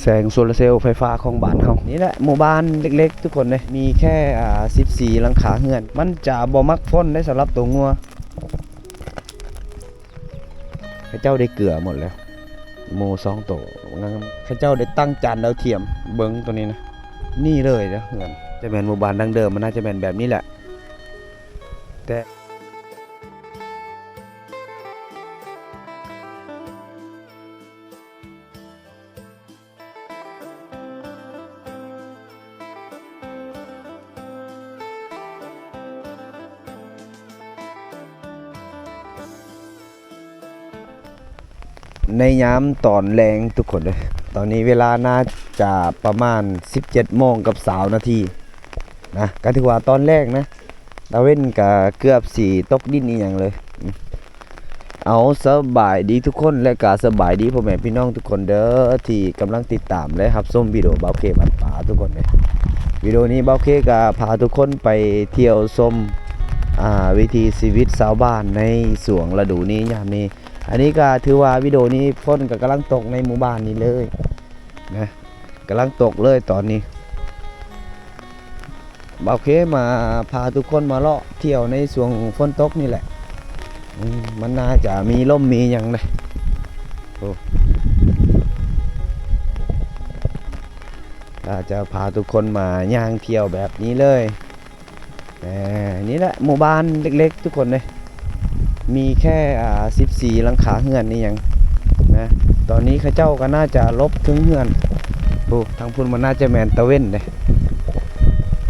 ແສງໂຊລາເຊວໄຟຟ້າຂອງບ້ານເຮົາ. ນີ້ແຫຼະໝູ່ບ້ານເລັກໆ ທຸກຄົນເດ້ ມີແຄ່ ອ່າ ສິບສີ່ຫຼັງຄາເຮືອນ. ມັນຈະບໍ່ມັກຝົນເດ້ສຳລັບໂຕງົວ. ເຂົາເຈົ້າໄດ້ເກືອໝົດແລ້ວ ໝູ່ສອງໂຕງາມ. ເຂົາເຈົ້າໄດ້ຕັ້ງຈານດາວທຽມເບິ່ງໂຕນີ້ນະ. ນີ້ເລີຍເດີເຮືອນ. ຈະແມ່ນໝູ່ບ້ານດັ້ງເດີມ ມັນໜ້າຈະແມ່ນແບບນີ້ແຫຼະ ແຕ່ ໃນຍາມຕອນແລງທຸກຄົນເອີຍ, ຕອນນີ້ເວລາໜ້າຈະປະມານສິບເຈັດໂມງກັບຊາວນາທີນະ, ກໍຖືວ່າຕອນແລງນະ, ຕາເວັນກໍເກືອບຊິຕົກດິນອີ່ຫຍັງເລີຍ. ເອົາ ສະບາຍດີທຸກຄົນ ແລະກະສະບາຍດີພໍ່ແມ່ພີ່ນ້ອງທຸກຄົນເດີ ທີ່ກຳລັງຕິດຕາມ ແລະຮັບຊົມວິດີໂອບ່າວເຄບ້ານປ່າທຸກຄົນເດີ. ວິດີໂອນີ້ບ່າວເຄກະພາທຸກຄົນໄປທ່ຽວຊົມ ອ່າ ວິຖີຊີວິດຊາວບ້ານໃນຊ່ວງລະດູນີ້ຍາມນີ້. ອັນນີ້ກະຖືວ່າວິດີໂອນີ້ຝົນກະກຳລັງຕົກໃນໝູ່ບ້ານນີ້ເລີຍນະ. ກຳລັງຕົກເລີຍຕອນນີ້. ບ່າວເຄມາພາທຸກຄົນມາເລາະທ່ຽວໃນຊ່ວງຝົນຕົກນີ້ແຫຼະ. ອືມ ມັນໜ້າຈະມີລົມມີຫຍັງເດ້. ໂອ້ ອາດຈະພາທຸກຄົນມາຍ່າງທ່ຽວແບບນີ້ເລີຍ. ແໝ່ ນີ້ແຫຼະໝູ່ບ້ານເລັກໆ ທຸກຄົນເດ້ ມີແຄ່ ອ່າ ສິບສີ່ຫຼັງຄາເຮືອນອີ່ຫຍັງນະ. ຕອນນີ້ເຂົາເຈົ້າກໍໜ້າຈະຫຼົບເທິງເຮືອນ. ໂອ້ ທາງພຸ້ນມັນໜ້າຈະແມ່ນຕາເວັນເດ້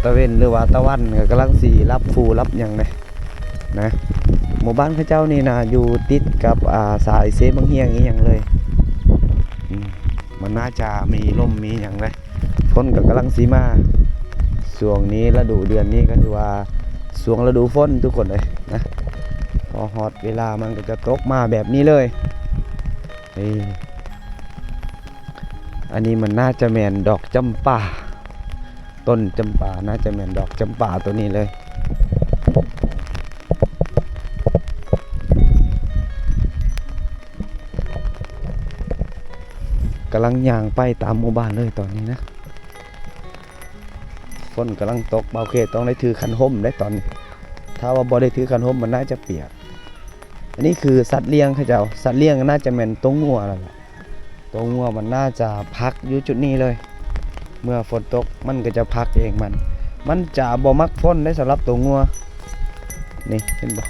ຕາເວັນ ຫຼືວ່າຕາວັນ ກໍກຳລັງຊິລັບຟູລັບຫຍັງເດ້ນະ. ໝູ່ບ້ານເຂົາເຈົ້ານີ້ນະ ຢູ່ຕິດກັບ ອ່າ ສາຍເຊບັ້ງຮຽງອີ່ຫຍັງເລີຍ. ອືມ ມັນໜ້າຈະມີລົມມີຫຍັງເດ້. ຝົນກໍກຳລັງຊິມາ. ຊ່ວງນີ້ລະດູເດືອນນີ້ກໍຖືວ່າຊ່ວງລະດູຝົນທຸກຄົນເອີຍນະ. ພໍຮອດເວລາມັນກໍຈະຕົກມາແບບນີ້ເລີຍ. ເອີ ອັນນີ້ມັນໜ້າຈະແມ່ນດອກຈຳປາ. ຕົ້ນຈຳປາ ໜ້າຈະແມ່ນດອກຈຳປາໂຕນີ້ເລີຍ. ກຳລັງຍ່າງໄປຕາມໝູ່ບ້ານເລີຍຕອນນີ້ນະ. ຝົນກຳລັງຕົກ ບ່າວເຄຕ້ອງໄດ້ຖືຄັນຮົ່ມເດ້ຕອນນີ້. ຖ້າວ່າບໍ່ໄດ້ຖືຄັນຮົ່ມມັນໜ້າຈະປຽກ. ອັນນີ້ຄືສັດລ້ຽງເຂົາເຈົ້າ. ສັດລ້ຽງໜ້າຈະແມ່ນໂຕງົວແລ້ວແຫຼະ. ໂຕງົວມັນໜ້າຈະພັກຢູ່ຈຸດນີ້ເລີຍ. ເມື່ອຝົນຕົກມັນກໍຈະພັກເອງມັນ. ມັນຈະບໍ່ມັກຝົນເດ້ສຳລັບໂຕງົວ. ນີ້ເຫັນບໍ່?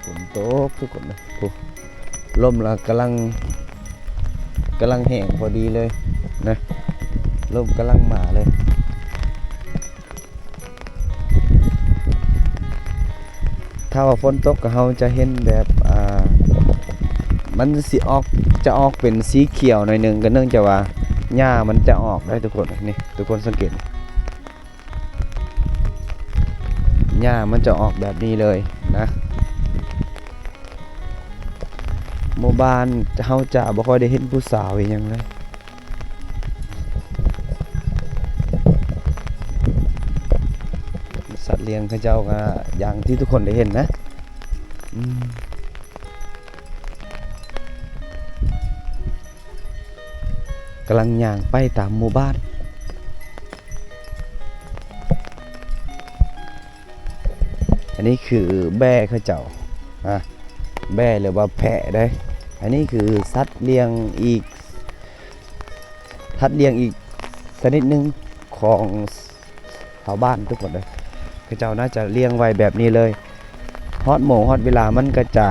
ຝົນຕົກທຸກຄົນເອີຍ. ໂອ້ ລົມລະກຳລັງ ກຳລັງແຮງພໍດີເລີຍນະ. ລົມກຳລັງມາເລີຍ. ຖ້າວ່າຝົນຕົກກໍເຮົາຈະເຫັນແບບ ອ່າ ມັນຊິອອກ ຈະອອກເປັນສີຂຽວໜ້ອຍໜຶ່ງ ກໍເນື່ອງຈາກວ່າຫຍ້າມັນຈະອອກໄດ໋ທຸກຄົນ. ນີ້ ທຸກຄົນສັງເກດ ຫຍ້າມັນຈະອອກແບບນີ້ເລີຍນະ. ໝູ່ບ້ານເຮົາຈະບໍ່ຄ່ອຍໄດ້ເຫັນຜູ້ສາວອີ່ຫຍັງເລີຍ. ສັດລ້ຽງເຂົາເຈົ້າກໍຢ່າງທີ່ທຸກຄົນໄດ້ເຫັນນະ. ອືມ ກຳລັງຍ່າງໄປຕາມໝູ່ບ້ານ. ອັນນີ້ຄືແບ້ເຂົາເຈົ້າ ອາ ແບ້ ຫຼືວ່າແພະເດ້. ອັນນີ້ຄືສັດລ້ຽງອີກ ສັດລ້ຽງອີກຊະນິດໜຶ່ງຂອງຊາວບ້ານທຸກຄົນເດີ. ເຂົາເຈົ້າໜ້າຈະລ້ຽງໄວ້ແບບນີ້ເລີຍ. ຮອດໂມງຮອດເວລາມັນກໍຈະ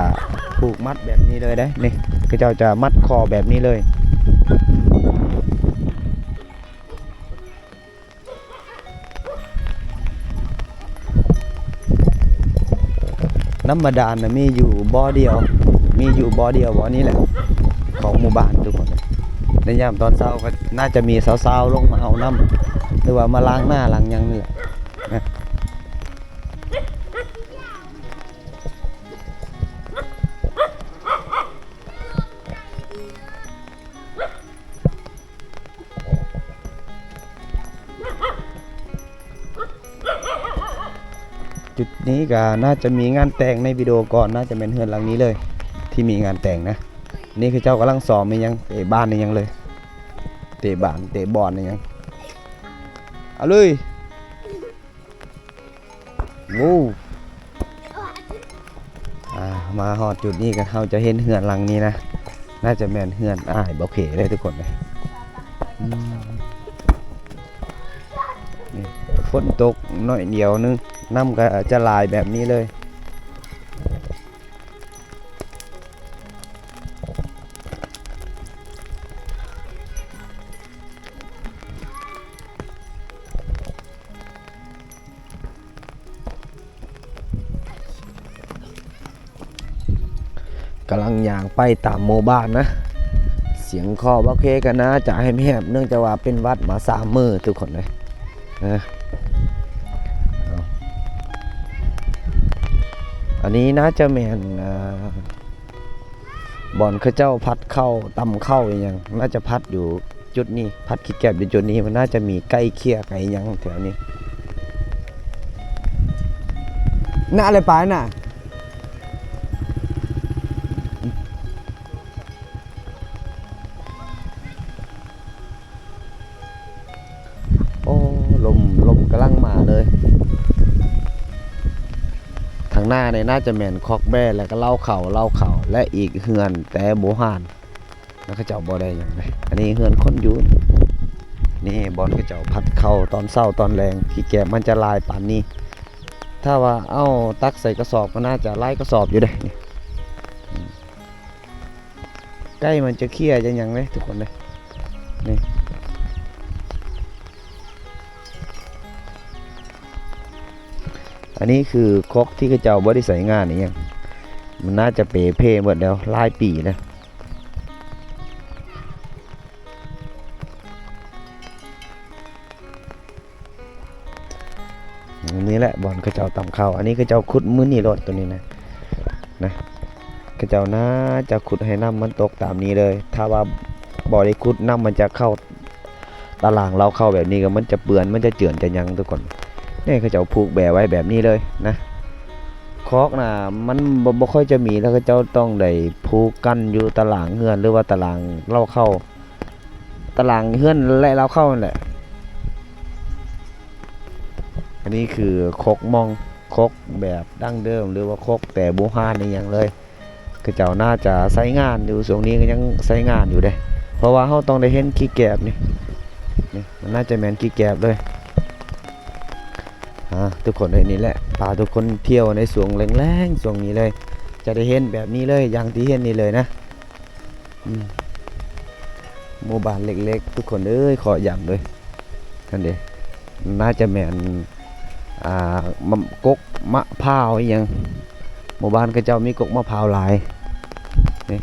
ຜູກມັດແບບນີ້ເລີຍເດ້. ນີ້ ເຂົາເຈົ້າຈະມັດຄໍແບບນີ້ເລີຍ. ນ້ຳບາດານນະມີຢູ່ບໍ່ດຽວ ມີຢູ່ບໍ່ດຽວບໍ່ນີ້ແຫຼະ ຂອງໝູ່ບ້ານທຸກຄົນ. ໃນຍາມຕອນເຊົ້າກໍໜ້າຈະມີຊາວໆລົງມາເອົານ້ຳ ຫຼືວ່າມາລ້າງໜ້າລ້າງຫຍັງນີ້ແຫຼະນະ. ຈຸດນີ້ກໍໜ້າຈະມີງານແຕ່ງໃນວິດີໂອກ່ອນ ໜ້າຈະແມ່ນເຮືອນຫຼັງນີ້ເລີຍທີ່ມີງານແຕ່ງນະ. ນີ້ເຂົາເຈົ້າກຳລັງຊ້ອມອີ່ຫຍັງ ເຕະບານອີ່ຫຍັງເລີຍ ເຕະບານ ເຕະບອນອີ່ຫຍັງ ເອົາເລີຍ. ໂອ້ ອ່າ ມາຮອດຈຸດນີ້ກໍ ເຮົາຈະເຫັນເຮືອນຫຼັງນີ້ນະ ໜ້າຈະແມ່ນເຮືອນອ້າຍບໍ່ເຄເດ້ທຸກຄົນເດ້. ອືມ ນີ້ ຝົນຕົກໜ້ອຍດຽວໜຶ່ງ ນ້ຳກໍຈະຫຼາຍແບບນີ້ເລີຍ. ກຳລັງຍ່າງໄປຕາມໝູ່ບ້ານນະ ສຽງຄໍບໍ່ເຄກໍໜ້າຈະແຫບໆ ເນື່ອງຈາກວ່າເປັນຫວັດມາສາມມື້ທຸກຄົນເອີຍ. ເອີ ເອົາ ອັນນີ້ໜ້າຈະແມ່ນ ອ່າ ບ່ອນເຂົາເຈົ້າຜັດເຂົ້າ ຕຳເຂົ້າອີ່ຫຍັງ ໜ້າຈະຜັດຢູ່ຈຸດນີ້ ຜັດຂີ້ແກບຢູ່ຈຸດນີ້ ມັນໜ້າຈະມີໄກ່ເຂ້ຍໄກ່ຫຍັງແຖວນີ້. ໜ້າໄດ້ປານນະ. ໂອ້ ລົມ ລົມກຳລັງມາເລີຍ. ທາງໜ້ານີ້ໜ້າຈະແມ່ນຄອກແບ້ ແລ້ວກໍເລົ້າເຂົ້າ ເລົ້າເຂົ້າ ແລະ ອີກເຮືອນແຕ່ບູຮານ ແລ້ວເຂົາເຈົ້າບໍ່ໄດ້ຫຍັງເດ້. ອັນນີ້ເຮືອນຄົນຢູ່ ນີ້ບ່ອນເຂົາເຈົ້າຜັດເຂົ້າຕອນເຊົ້າຕອນແລງ ຂີ້ແກບມັນຈະຫຼາຍປານນີ້. ຖ້າວ່າເອົາຕັກໃສ່ກະສອບກໍໜ້າຈະຫຼາຍກະສອບຢູ່ເດ້ ນີ້. ໃກ້ມັນຈະເຄຍຈະຫຍັງເດ້ທຸກຄົນເດ້ ນີ້. ອັນນີ້ຄືຄົກທີ່ເຂົາເຈົ້າບໍ່ໄດ້ໃຊ້ງານອີ່ຫຍັງ ມັນໜ້າຈະເປເພໝົດແລ້ວ ຫຼາຍປີແລ້ວ. ນີ້ແຫຼະບ່ອນເຂົາເຈົ້າຕຳເຂົ້າ ອັນນີ້ເຂົາເຈົ້າຂຸດມື້ນີ້ໂລດ ໂຕນີ້ນະ ນະ ເຂົາເຈົ້າໜ້າຈະຂຸດໃຫ້ນ້ຳມັນຕົກຕາມນີ້ເລີຍ. ຖ້າວ່າບໍ່ໄດ້ຂຸດ ນ້ຳມັນຈະເຂົ້າຕະຫຼາງເລົ້າເຂົ້າແບບນີ້ ກໍມັນຈະເປື້ອນ ມັນຈະເຈື່ອນຈະຫຍັງທຸກຄົນ. ນີ້ເຂົາເຈົ້າຜູກແບໄວ້ແບບນີ້ເລີຍນະ. ຄອກນະ ມັນບໍ່ ບໍ່ຄ່ອຍຈະມີ ແລ້ວເຂົາເຈົ້າຕ້ອງໄດ້ຜູກກັ້ນຢູ່ຕະຫຼາງເຮືອນ ຫຼືວ່າຕະຫຼາງເລົ້າເຂົ້າ ຕະຫຼາງເຮືອນ ແລະ ເລົ້າເຂົ້າຫັ້ນແຫຼະ. ອັນນີ້ຄືຄົກມ່ອງ ຄົກແບບດັ້ງເດີມ ຫຼືວ່າຄົກແຕ່ບູຮານອີ່ຫຍັງເລີຍ. ເຂົາເຈົ້າໜ້າຈະໃຊ້ງານຢູ່ ຊ່ວງນີ້ກໍຍັງໃຊ້ງານຢູ່ເດ້ ເພາະວ່າເຮົາຕ້ອງໄດ້ເຫັນຂີ້ແກບນີ້ ນີ້ ມັນໜ້າຈະແມ່ນຂີ້ແກບເລີຍ. ອ່າ ທຸກຄົນເອີຍ ນີ້ແຫຼະ ພາທຸກຄົນທ່ຽວໃນຊ່ວງແລງໆ ຊ່ວງນີ້ເລີຍ ຈະໄດ້ເຫັນແບບນີ້ເລີຍ ຢ່າງທີ່ເຫັນນີ້ເລີຍນະ. ອືມ ໝູ່ບ້ານເລັກໆ ທຸກຄົນເອີຍ ຂໍຢ້ຳເລີຍ ຫັ້ນເດ ໜ້າຈະແມ່ນ ອ່າ ມະ ກົກມະພ້າວອີ່ຫຍັງ. ໝູ່ບ້ານເຂົາເຈົ້າມີກົກມະພ້າວຫຼາຍ ນີ້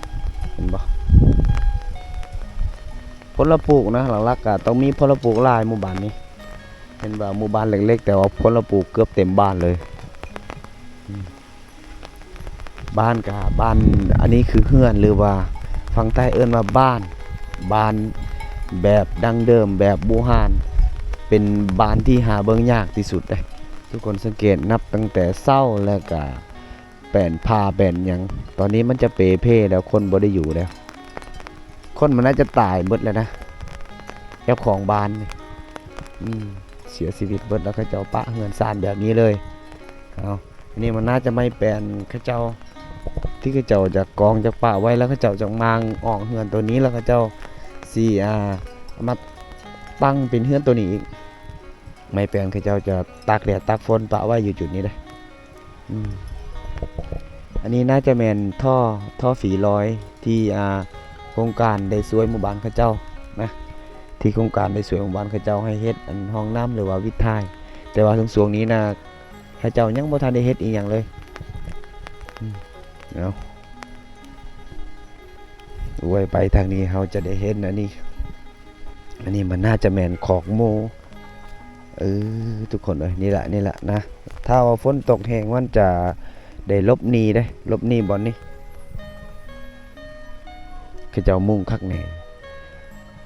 ເຫັນບໍ່? ຜົນລະປູກນະ ຫຼັກໆ ກໍຕ້ອງມີຜົນລະປູກຫຼາຍໝູ່ບ້ານນີ້. ເຫັນວ່າໝູ່ບ້ານເລັກໆ ແຕ່ວ່າຜົນລະປູກເກືອບເຕັມບ້ານເລີຍ. ອືມ ບ້ານກະບ້ານ ອັນນີ້ຄືເຮືອນ ຫຼືວ່າຝັ່ງໃຕ້ເອີ້ນວ່າບ້ານ ບ້ານແບບດັ້ງເດີມ ແບບບູຮານ ເປັນບ້ານທີ່ຫາເບິ່ງຍາກທີ່ສຸດເດ້. ທຸກຄົນສັງເກດ ນັບຕັ້ງແຕ່ເຊົ້າ ແລ້ວກະແປ້ນຜ້າແປ້ນຫຍັງ ຕອນນີ້ມັນຈະເປເພແລ້ວ ຄົນບໍ່ໄດ້ຢູ່ແລ້ວ. ຄົນມັນໜ້າຈະຕາຍເບິດແລ້ວນະ ເຈົ້າຂອງບ້ານນີ້ ອືມ ເສຍຊີວິດເບິດ ແລ້ວເຂົາເຈົ້າປະເຮືອນຊານແບບນີ້ເລີຍ. ເອົາ ອັນນີ້ມັນໜ້າຈະໄມ້ແປ້ນເຂົາເຈົ້າ ທີ່ເຂົາເຈົ້າຈະກອງຈະປະໄວ້ ແລ້ວເຂົາເຈົ້າຈະມາງອອກເຮືອນໂຕນີ້ ແລ້ວເຂົາເຈົ້າຊິ ອ່າ ເອົາມາຕັ້ງເປັນເຮືອນໂຕນີ້ອີກ. ໄມ້ແປ້ນເຂົາເຈົ້າຈະຕາກແດດຕາກຝົນປະໄວ້ຢູ່ຈຸດນີ້ເດ້. ອືມ ອັນນີ້ໜ້າຈະແມ່ນທໍ່ ທໍ່ຝີລອຍທີ່ ອ່າ ໂຄງການໄດ້ຊ່ວຍໝູ່ບ້ານເຂົາເຈົ້ານະ ທີ່ໂຄງການໄດ້ຊ່ວຍໝູ່ບ້ານເຂົາເຈົ້າໃຫ້ເຮັດອັນຫ້ອງນ້ຳ ຫຼືວ່າວິດຖ່າຍ ແຕ່ວ່າຊ່ວງໆນີ້ນະ ເຂົາເຈົ້າຍັງບໍ່ທັນໄດ້ເຮັດອີ່ຫຍັງເລີຍ. ອືມ ເອົາ ອວຍໄປທາງນີ້ ເຮົາຈະໄດ້ເຫັນອັນນີ້ ອັນນີ້ມັນໜ້າຈະແມ່ນຄອກໝູ. ເອີ ທຸກຄົນເອີຍ ນີ້ລະ ນີ້ລະນະ ຖ້າວ່າຝົນຕົກແຮງມັນຈະໄດ້ຫຼົບໜີເດ້ ຫຼົບໜີບ່ອນນີ້. ເຂົາເຈົ້າມຸງຄັກແນ່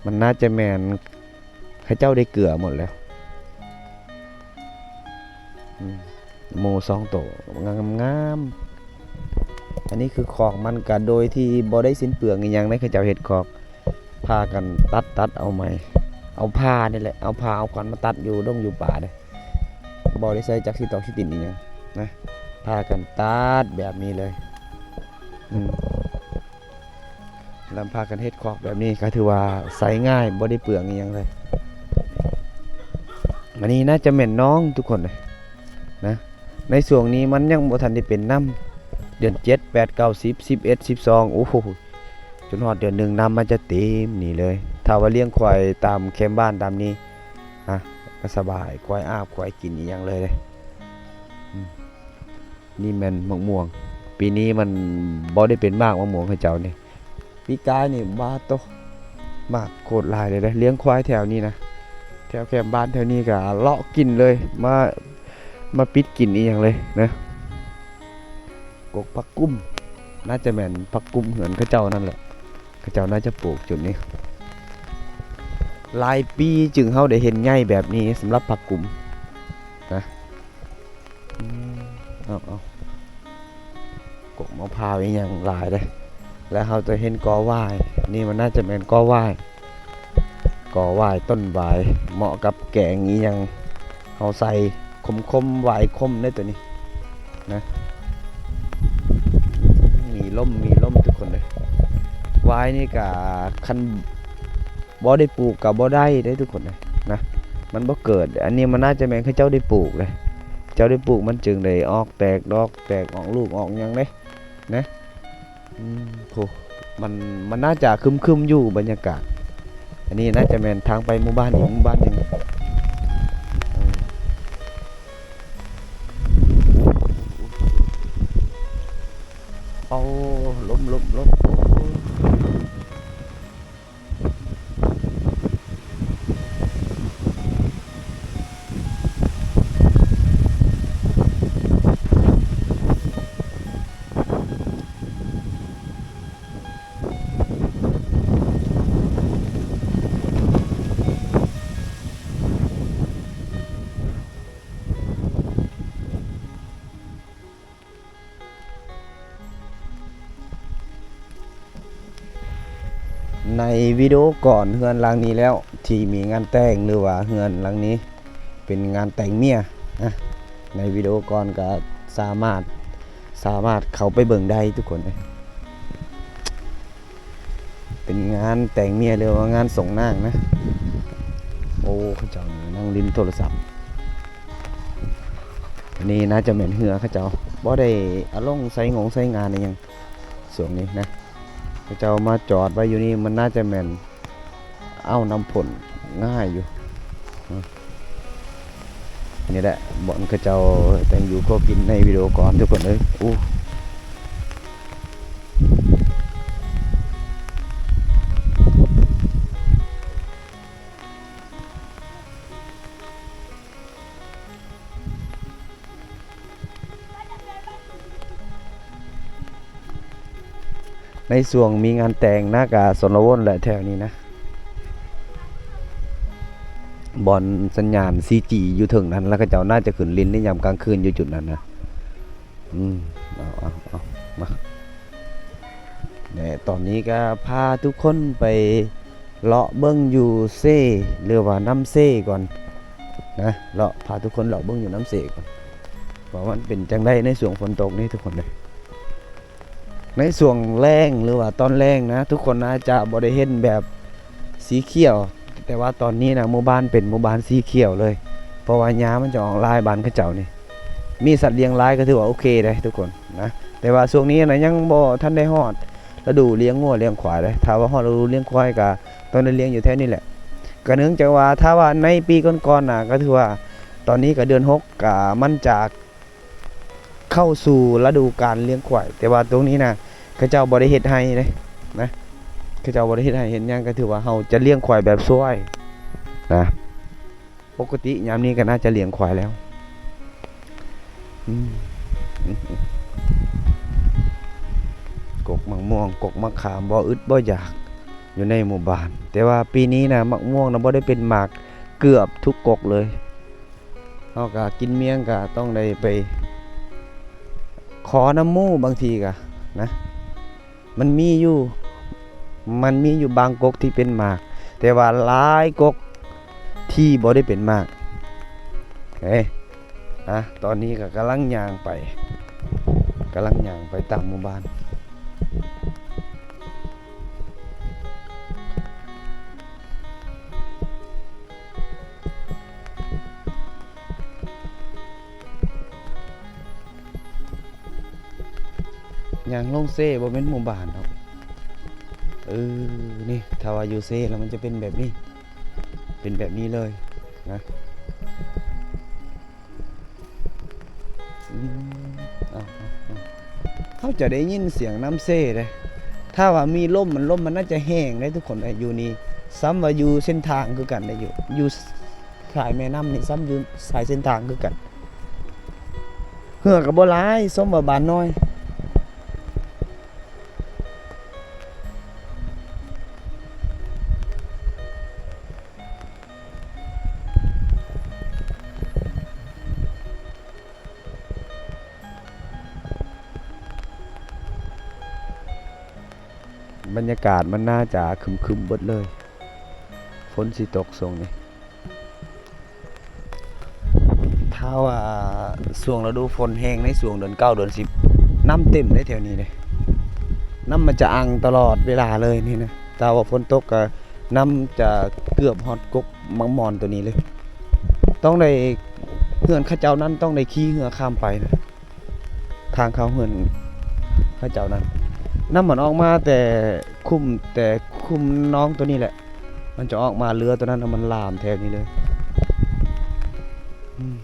ມັນໜ້າຈະແມ່ນເຂົາເຈົ້າໄດ້ເກືອໝົດແລ້ວ. ອືມ ໝູສອງໂຕ ງາມໆ. ອັນນີ້ຄືຄອກມັນ ກະໂດຍທີ່ບໍ່ໄດ້ສິ້ນເປືອງອີ່ຫຍັງເດ້ ເຂົາເຈົ້າເຮັດຄອກ ພາກັນຕັດ ຕັດເອົາໄມ້ ເອົາພ້ານີ້ແຫຼະ ເອົາພ້າເອົາຂວັນມາຕັດຢູ່ດົງຢູ່ປ່າເດ້ ບໍ່ໄດ້ໃຊ້ຈັກສີຕອກສີຕິນອີ່ຫຍັງນະ ພາກັນຕັດແບບນີ້ເລີຍ ອືມ ແລ້ວພາກັນເຮັດຄອກແບບນີ້ ກໍຖືວ່າໃຊ້ງ່າຍ ບໍ່ໄດ້ເປືອງອີ່ຫຍັງເລີຍ. ອັນນີ້ໜ້າຈະແມ່ນໜອງທຸກຄົນເລີຍນະ ໃນຊ່ວງນີ້ມັນຍັງບໍ່ທັນໄດ້ເປັນນ້ຳ ເດືອນເຈັດ ແປດ ເກົ້າ ສິບ ສິບເອັດ ສິບສອງ ໂອ້ໂຫ ຈົນຮອດເດືອນໜຶ່ງ ນ້ຳມັນຈະເຕັມນີ້ເລີຍ. ຖ້າວ່າລ້ຽງຄວາຍຕາມແຄມບ້ານຕາມນີ້ ອະ ກໍສະບາຍ ຄວາຍອາບ ຄວາຍກິນອີ່ຫຍັງເລີຍເດ້ ອືມ. ນີ້ແມ່ນໝາກມ່ວງ ປີນີ້ມັນບໍ່ໄດ້ເປັນໝາກ ໝາກມ່ວງເຂົາເຈົ້ານີ້ ປີກາຍນີ້ ບາໂຕ ໝາກໂຄດຫຼາຍເລີຍເດ້. ລ້ຽງຄວາຍແຖວນີ້ນະ ແຖວແຄມບ້ານແຖວນີ້ກໍເລາະກິນເລີຍ ມາ ມາປິດກິນອີ່ຫຍັງເລີຍນະ. ກົກຜັກກຸ້ມ ໜ້າຈະແມ່ນຜັກກຸ້ມເຮືອນເຂົາເຈົ້ານັ້ນແຫຼະ ເຂົາເຈົ້າໜ້າຈະປູກຈຸດນີ້ ຫຼາຍປີຈຶ່ງເຮົາໄດ້ເຫັນໃຫຍ່ແບບນີ້ ສຳລັບຜັກກຸ້ມນະ. ອືມ ເອົາໆ ກົກມະພ້າວອີ່ຫຍັງຫຼາຍເດ້ ແລ້ວເຮົາຈະເຫັນກໍຫວ້າຍ ນີ້ມັນໜ້າຈະແມ່ນກໍຫວ້າຍ ກໍຫວ້າຍ ຕົ້ນຫວ້າຍ ເໝາະກັບແກງອີ່ຫຍັງ ເຮົາໃສ່ຂົມໆ ຫວ້າຍຂົມເດ້ໂຕນີ້ນະ. ມີລົມ ມີລົມທຸກຄົນເອີຍ ຫວ້າຍນີ້ກະຄັນ ບໍ່ໄດ້ປູກກໍບໍ່ໄດ້ເດ້ທຸກຄົນເອີຍນະ ມັນບໍ່ເກີດ. ອັນນີ້ມັນໜ້າຈະແມ່ນເຂົາເຈົ້າໄດ້ປູກເດ້ ເຈົ້າໄດ້ປູກມັນຈຶ່ງໄດ້ອອກແຕກດອກ ແຕກອອກລູກອອກຫຍັງເດ້ນະ. ອືມ ໂອ້ ມັນ ມັນໜ້າຈະຄຶມໆຢູ່ບັນຍາກາດ. ອັນນີ້ໜ້າຈະແມ່ນທາງໄປໝູ່ບ້ານອີກໝູ່ບ້ານໜຶ່ງ. ເອົາ ລົມ ລົມ ລົມ. ໃນວິດີໂອກ່ອນເຮືອນຫຼັງນີ້ແລ້ວ ທີ່ມີງານແຕ່ງ ຫຼືວ່າເຮືອນຫຼັງນີ້ເປັນງານແຕ່ງເມຍນະ ໃນວິດີໂອກ່ອນກໍສາມາດ ສາມາດເຂົ້າໄປເບິ່ງໄດ້ທຸກຄົນເອີຍ. ເປັນງານແຕ່ງເມຍ ຫຼືວ່າງານສົ່ງນາງນະ. ໂອ້ ເຂົາເຈົ້ານັ່ງຫຼິ້ນໂທລະສັບ. ອັນນີ້ໜ້າຈະແມ່ນເຮືອເຂົາເຈົ້າ ບໍ່ໄດ້ເອົາລົງໃຊ້ງົງໃຊ້ງານອີ່ຫຍັງຊ່ວງນີ້ນະ. ເຂົາເຈົ້າມາຈອດໄວ້ຢູ່ນີ້ ມັນໜ້າຈະແມ່ນ ເອົານ້ຳພົ້ນງ່າຍຢູ່. ນີ້ແຫຼະບ່ອນເຂົາເຈົ້າແຕ່ງຢູ່ຄົວກິນໃນວິດີໂອກ່ອນທຸກຄົນເອີຍ. ໂອ້ ໃນຊ່ວງມີງານແຕ່ງນະ ກະຊົນລະວົນແຫຼະແຖວນີ້ນະ ບ່ອນສັນຍານສີ່ຈີຢູ່ເທິງນັ້ນ ແລ້ວເຂົາເຈົ້າໜ້າຈະຂຶ້ນຫຼິ້ນໃນຍາມກາງຄືນຢູ່ຈຸດນັ້ນນະ. ອືມ ເອົາ ເອົາ ເອົາ ມາ ແລະ ຕອນນີ້ກໍພາທຸກຄົນໄປເລາະເບິ່ງຢູ່ເຊ ຫຼືວ່ານ້ຳເຊກ່ອນນະ ເລາະ ພາທຸກຄົນເລາະເບິ່ງຢູ່ນ້ຳເຊກ່ອນ ວ່າມັນເປັນຈັ່ງໃດໃນຊ່ວງຝົນຕົກນີ້ທຸກຄົນເດີ. ໃນຊ່ວງແລ້ງ ຫຼືວ່າຕອນແລ້ງນະ ທຸກຄົນອາດຈະບໍ່ໄດ້ເຫັນແບບສີຂຽວ ແຕ່ວ່າຕອນນີ້ນະ ໝູ່ບ້ານເປັນໝູ່ບ້ານສີຂຽວເລີຍ ເພາະວ່າຫຍ້າມັນຈະອອກຫຼາຍບ້ານເຂົາເຈົ້ານີ້ ມີສັດລ້ຽງຫຼາຍກໍຖືວ່າໂອເຄເດ້ທຸກຄົນນະ. ແຕ່ວ່າຊ່ວງນີ້ນະ ຍັງບໍ່ທັນໄດ້ຮອດລະດູລ້ຽງງົວລ້ຽງຄວາຍເດ້ ຖ້າວ່າຮອດລະດູລ້ຽງຄວາຍກໍຕ້ອງໄດ້ລ້ຽງຢູ່ແຖວນີ້ແຫຼະ. ກໍເນື່ອງຈາກວ່າ ຖ້າວ່າໃນປີກ່ອນໆນະ ກໍຖືວ່າຕອນນີ້ກໍເດືອນຫົກ ກໍມັນຈະ ເຂົ້າສູ່ລະດູການລ້ຽງຄວາຍ ແຕ່ວ່າຕົງນີ້ນະ ເຂົາເຈົ້າບໍ່ໄດ້ເຮັດໄຮ່ເດ້ນະ ເຂົາເຈົ້າບໍ່ໄດ້ເຮັດໄຮ່ເຮັດຫຍັງ ກໍຖືວ່າເຮົາຈະລ້ຽງຄວາຍແບບຊ່ວຍນະ. ປົກກະຕິຍາມນີ້ກໍໜ້າຈະລ້ຽງຄວາຍແລ້ວ. ອືມ ກົກໝາກມ່ວງ ກົກໝາກຂາມ ບໍ່ອຶດບໍ່ຢາກຢູ່ໃນໝູ່ບ້ານ ແຕ່ວ່າປີນີ້ນະ ໝາກມ່ວງນະ ບໍ່ໄດ້ເປັນໝາກເກືອບທຸກກົກເລີຍ. ເຮົາກະກິນມ້ຽງກະຕ້ອງໄດ້ໄປຂໍນຳໝູ່ ບາງທີກະ ນະ. ມັນມີຢູ່ ມັນມີຢູ່ບາງກົກທີ່ເປັນໝາກ, ແຕ່ວ່າຫຼາຍກົກທີ່ບໍ່ໄດ້ເປັນໝາກ. ເອີ ອາ ຕອນນີ້ກໍກຳລັງຍ່າງໄປ ກຳລັງຍ່າງໄປຕາມໝູ່ບ້ານ. ຍ່າງລົງເຊ ບໍ່ແມ່ນໝູ່ບ້ານດອກ. ເອີ ນີ້ ຖ້າວ່າຢູ່ເຊແລ້ວມັນຈະເປັນແບບນີ້ ເປັນແບບນີ້ເລີຍນະ. ອືມ ເອົາ ເຮົາຈະໄດ້ຍິນສຽງນ້ຳເຊເດ້. ຖ້າວ່າມີລົມ ມັນ ລົມມັນໜ້າຈະແຮງເດ້ທຸກຄົນເອີຍ ຢູ່ນີ້. ສ່ຳວ່າຢູ່ເສັ້ນທາງຄືກັນໄດ້ ຢູ່ ຢູ່ສາຍແມ່ນ້ຳນີ້ ສ່ຳຢູ່ສາຍເສັ້ນທາງຄືກັນ. ເຮືອກໍບໍ່ຫຼາຍ ສົມວ່າບ້ານນ້ອຍ. ບັນຍາກາດມັນໜ້າຈະຄຶມໆເບິດເລີຍ ຝົນຊິຕົກຊ່ວງນີ້. ຖ້າວ່າຊ່ວງລະດູຝົນແຮງໃນຊ່ວງເດືອນເກົ້າເດືອນສິບ ນ້ຳເຕັມເດ້ແຖວນີ້ເດ້ ນ້ຳມັນຈະອັ່ງຕະຫຼອດເວລາເລີຍນີ້ນະ. ຖ້າວ່າຝົນຕົກກໍນ້ຳຈະເກືອບຮອດກົກໝາກໝອນໂຕນີ້ເລີຍ. ຕ້ອງໄດ້ ເຮືອນເຂົາເຈົ້ານັ້ນຕ້ອງໄດ້ຂີ່ເຮືອຂ້າມໄປນະ ທາງເຂົ້າເຮືອນເຂົາເຈົ້ານັ້ນ. ນ້ຳມັນອອກມາແຕ່ຂຸມ ແຕ່ຂຸມໜອງໂຕນີ້ແຫຼະ ມັນຈະອອກມາເຫຼືອໂຕນັ້ນ ແລ້ວມັນລາມແຖວນີ້ເລີຍ. ອືມ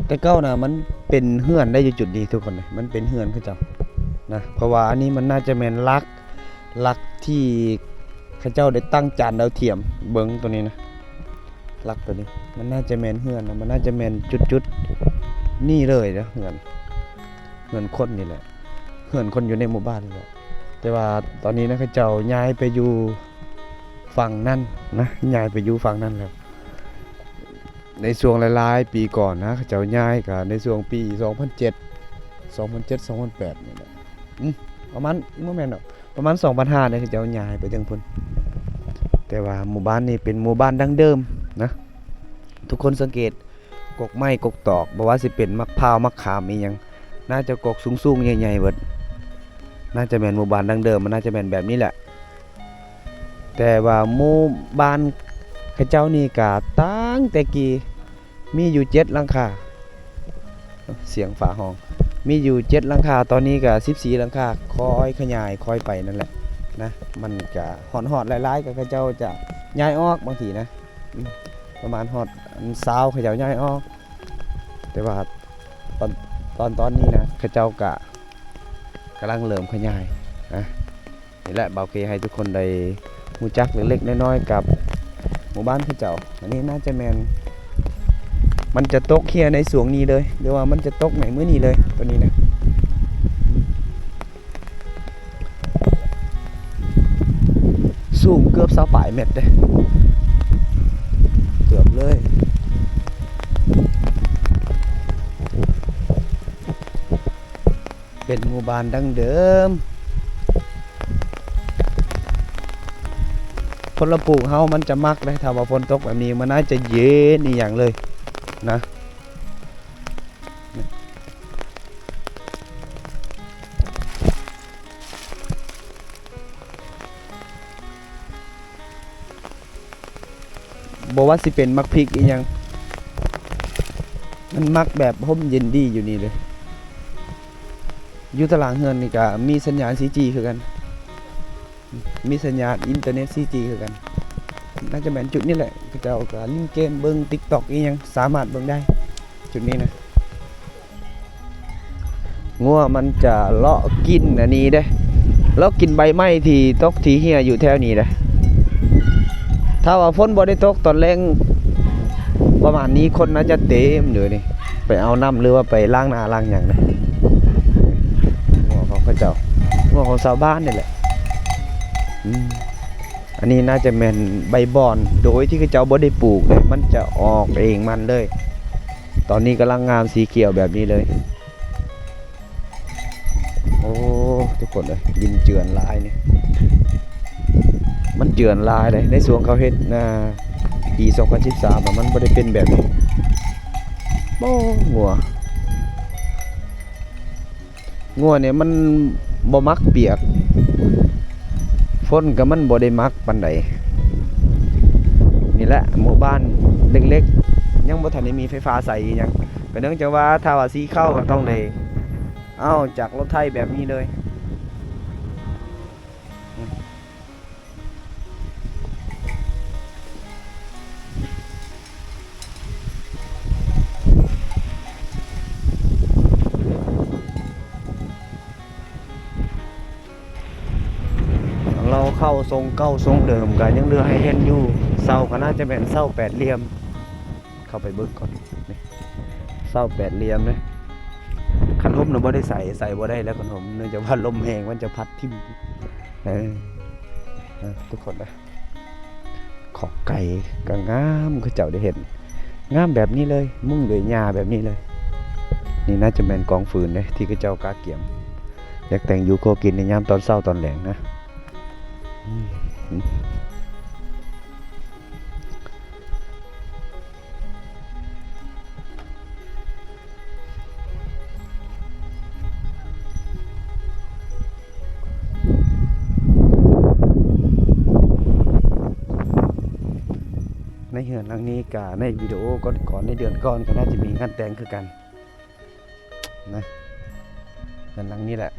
ແຕ່ເກົ່ານະ ມັນເປັນເຮືອນໄດ້ຢູ່ຈຸດນີ້ທຸກຄົນເດ້ ມັນເປັນເຮືອນເຂົາເຈົ້ານະ. ເພາະວ່າອັນນີ້ມັນໜ້າຈະແມ່ນຫຼັກ ຫຼັກທີ່ເຂົາເຈົ້າໄດ້ຕັ້ງຈານດາວທຽມເບິ່ງໂຕນີ້ນະ. ຫຼັກໂຕນີ້ ມັນໜ້າຈະແມ່ນເຮືອນນະ ມັນໜ້າຈະແມ່ນຈຸດໆນີ້ເລີຍເດີ ເຮືອນ ເຮືອນຄົນນີ້ແຫຼະ ເຮືອນຄົນຢູ່ໃນໝູ່ບ້ານນີ້ແຫຼະ. ແຕ່ວ່າຕອນນີ້ນະ ເຂົາເຈົ້າຍ້າຍໄປຢູ່ຝັ່ງນັ້ນນະ ຍ້າຍໄປຢູ່ຝັ່ງນັ້ນແລ້ວ. ໃນຊ່ວງຫຼາຍໆປີກ່ອນນະ ເຂົາເຈົ້າຍ້າຍກະໃນຊ່ວງປີສອງພັນເຈັດ ສອງພັນເຈັດ ສອງພັນແປດນີ້ແຫຼະ. ອືມ ປະມານ ບໍ່ແມ່ນດອກ ປະມານສອງພັນຫ້ານີ້ ເຂົາເຈົ້າຍ້າຍໄປເທິງພຸ້ນ. ແຕ່ວ່າໝູ່ບ້ານນີ້ເປັນໝູ່ບ້ານດັ້ງເດີມນະ. ທຸກຄົນສັງເກດ ກົກໄມ້ກົກຕອກ ບໍ່ວ່າຊິເປັນໝາກພ້າວໝາກຂາມອີ່ຫຍັງ ໜ້າຈະກົກສູງໆໃຫຍ່ໆເບິດ. ໜ້າຈະແມ່ນໝູ່ບ້ານດັ້ງເດີມ ມັນໜ້າຈະແມ່ນແບບນີ້ແຫຼະ. ແຕ່ວ່າໝູ່ບ້ານເຂົາເຈົ້ານີ້ກະຕັ້ງແຕ່ກີ້ ມີຢູ່ເຈັດຫຼັງຄາ ສຽງຟ້າຮ້ອງ ມີຢູ່ເຈັດຫຼັງຄາ ຕອນນີ້ກະສິບສີ່ຫຼັງຄາ ຄ່ອຍຂະຫຍາຍຄ່ອຍໄປນັ້ນແຫຼະນະ. ມັນກະຮອດໆຫຼາຍໆ ກະເຂົາເຈົ້າຈະຍ້າຍອອກບາງທີນະ ອືມ ປະມານຮອດອັນຊາວ ເຂົາເຈົ້າຍ້າຍອອກ. ແຕ່ວ່າຕອນ ຕອນ ຕອນນີ້ນະ ເຂົາເຈົ້າກະກຳລັງເລີ່ມຂະຫຍາຍນະ. ນີ້ແຫຼະ ບ່າວເຄໃຫ້ທຸກຄົນໄດ້ຮູ້ຈັກເລັກໆນ້ອຍໆກັບໝູ່ບ້ານເຂົາເຈົ້າ. ອັນນີ້ໜ້າຈະແມ່ນ ມັນຈະຕົກເຫື່ອໃນຊ່ວງນີ້ເລີຍ ຫຼືວ່າມັນຈະຕົກໃນມື້ນີ້ເລີຍ ໂຕນີ້ນະ. ສູງເກືອບຊາວປາຍແມັດເດ້ ເກືອບເລີຍ. ເປັນໝູ່ບ້ານດັ້ງເດີມ. ຄົນລະປູກເຮົາມັນຈະມັກເດ້ ຖ້າວ່າຝົນຕົກແບບນີ້ ມັນໜ້າຈະເຢັນອີ່ຫຍັງເລີຍນະ. ບໍ່ວ່າຊິເປັນໝາກພິກອີ່ຫຍັງ ມັນມັກແບບຮົ່ມເຢັນດີຢູ່ນີ້ເລີຍ. ຢູ່ຕາລາງເຮືອນນີ້ກະມີສັນຍານ ສີ່ຈີ ຄືກັນ ມີສັນຍານອິນເຕີເນັດ ສີ່ຈີ ຄືກັນ. ໜ້າຈະແມ່ນຈຸດນີ້ແຫຼະ ເຂົາເຈົ້າກະຫຼິ້ນເກມ ເບິ່ງຕິກຕັອກອີ່ຫຍັງ ສາມາດເບິ່ງໄດ້ ຈຸດນີ້ນະ. ງົວມັນຈະເລາະກິນອັນນີ້ເດ້ ເລາະກິນໃບໄມ້ທີ່ຕົກທີ່ເຫື່ອຢູ່ແຖວນີ້ເດ້. ຖ້າວ່າຝົນບໍ່ໄດ້ຕົກຕອນແລງປະມານນີ້ ຄົນໜ້າຈະເຕັມຢູ່ນີ້ ໄປເອົານ້ຳ ຫຼືວ່າໄປລ້າງໜ້າລ້າງຫຍັງເດ້. ງົວຂອງເຂົາເຈົ້າ ງົວຂອງຊາວບ້ານນີ້ແຫຼະ. ອືມ ອັນນີ້ໜ້າຈະແມ່ນໃບບອນ ໂດຍທີ່ເຂົາເຈົ້າບໍ່ໄດ້ປູກເດ້ ມັນຈະອອກເອງມັນເລີຍ. ຕອນນີ້ກຳລັງງາມສີຂຽວແບບນີ້ເລີຍ. ທຸກຄົນເອີຍ ດິນເຈື່ອນຫຼາຍນີ້ ມັນເຈື່ອນຫຼາຍເດ້. ໃນຊ່ວງເຂົາເຮັດນາປີສອງພັນສິບສາມ ມັນບໍ່ໄດ້ເປັນແບບນີ້. ໂອ້ ງົວ ງົວນີ້ມັນບໍ່ມັກປຽກ ຝົນກໍມັນບໍ່ໄດ້ມັກປານໃດ. ນີ້ແຫຼະ ໝູ່ບ້ານເລັກໆ ຍັງບໍ່ທັນໄດ້ມີໄຟຟ້າໃຊ້ອີ່ຫຍັງ ກໍເນື່ອງຈາກວ່າຖ້າວ່າຊິເຂົ້າກໍຕ້ອງໄດ້ເອົາຈາກລົດໄຖແບບນີ້ເລີຍ. ລາວເຂົ້າຊົງເກົ່າຊົງເດີມ ກໍຍັງເຫຼືອໃຫ້ເຫັນຢູ່. ເສົາກໍໜ້າຈະແມ່ນເສົາແປດຫຼ່ຽມ ເຂົ້າໄປເບິ່ງກ່ອນ. ນີ້ ເສົາແປດຫຼ່ຽມເດ້. ຄັນຮົ່ມນະບໍ່ໄດ້ໃສ່ ໃສ່ບໍ່ໄດ້ແລ້ວຄັນຮົ່ມ ເນື່ອງຈາກວ່າລົມແຮງມັນຈະພັດຖິ້ມ. ເອີ ເອີ ທຸກຄົນນະ ຂອກໄກ່ກໍງາມ ເຂົາເຈົ້າໄດ້ເຮັດງາມແບບນີ້ເລີຍ ມຸງດ້ວຍຫຍ້າແບບນີ້ເລີຍ. ນີ້ໜ້າຈະແມ່ນກອງຟືນເດ້ ທີ່ເຂົາເຈົ້າກະກຽມ ຢາກແຕ່ງຢູ່ຄົວກິນໃນຍາມຕອນເຊົ້າຕອນແລງນະ. ອືມ ໃນເຮືອນຫຼັງນີ້ກະ ໃນວິດີໂອກ່ອນໆ ໃນເດືອນກ່ອນກໍໜ້າຈະມີງານແຕ່ງຄືກັນ. ນະ ເຮືອນຫຼັງນີ້ແຫຼະ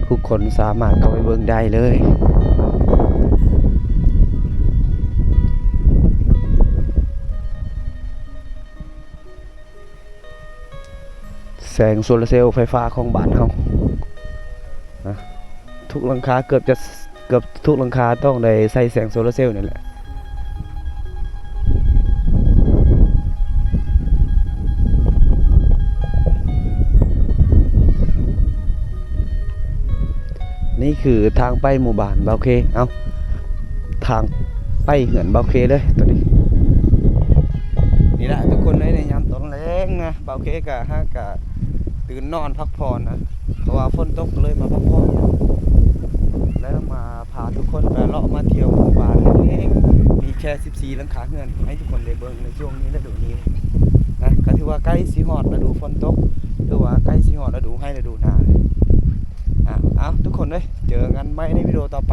ທຸກຄົນສາມາດເຂົ້າໄປເບິ່ງໄດ້ເລີຍ. ແສງໂຊລາເຊວໄຟຟ້າຂອງບ້ານເຮົານະ ທຸກຫຼັງຄາເກືອບຈະ ເກືອບທຸກຫຼັງຄາຕ້ອງໄດ້ໃຊ້ແສງໂຊລາເຊວນີ້ແຫຼະ. ນີ້ຄືທາງໄປໝູ່ບ້ານບ່າວເຄ. ເອົ້າ ທາງໄປເຮືອນບ່າວເຄເລີຍໂຕນີ້. ນີ້ແຫຼະທຸກຄົນເອີຍ ໃນຍາມຕອນແລງນະ ບ່າວເຄກະຫາກະຕື່ນນອນພັກຜ່ອນນະ ເພາະວ່າຝົນຕົກ ກໍເລີຍມາພັກຜ່ອນ ແລ້ວມາພາທຸກຄົນໄປເລາະມາທ່ຽວໝູ່ບ້ານເລັກໆ ມີແຄ່ສິບສີ່ຫຼັງຄາເຮືອນ ໃຫ້ທຸກຄົນໄດ້ເບິ່ງໃນຊ່ວງນີ້ ລະດູນີ້ນະ. ກໍຖືວ່າໃກ້ຊິຮອດລະດູຝົນຕົກ ຫຼືວ່າໃກ້ຊິຮອດລະດູໄຮ່ລະດູນາ. ອ່າ ເອົາ ທຸກຄົນເອີຍ ເຈີກັນໃໝ່ໃນວິດີໂອຕໍ່ໄປ.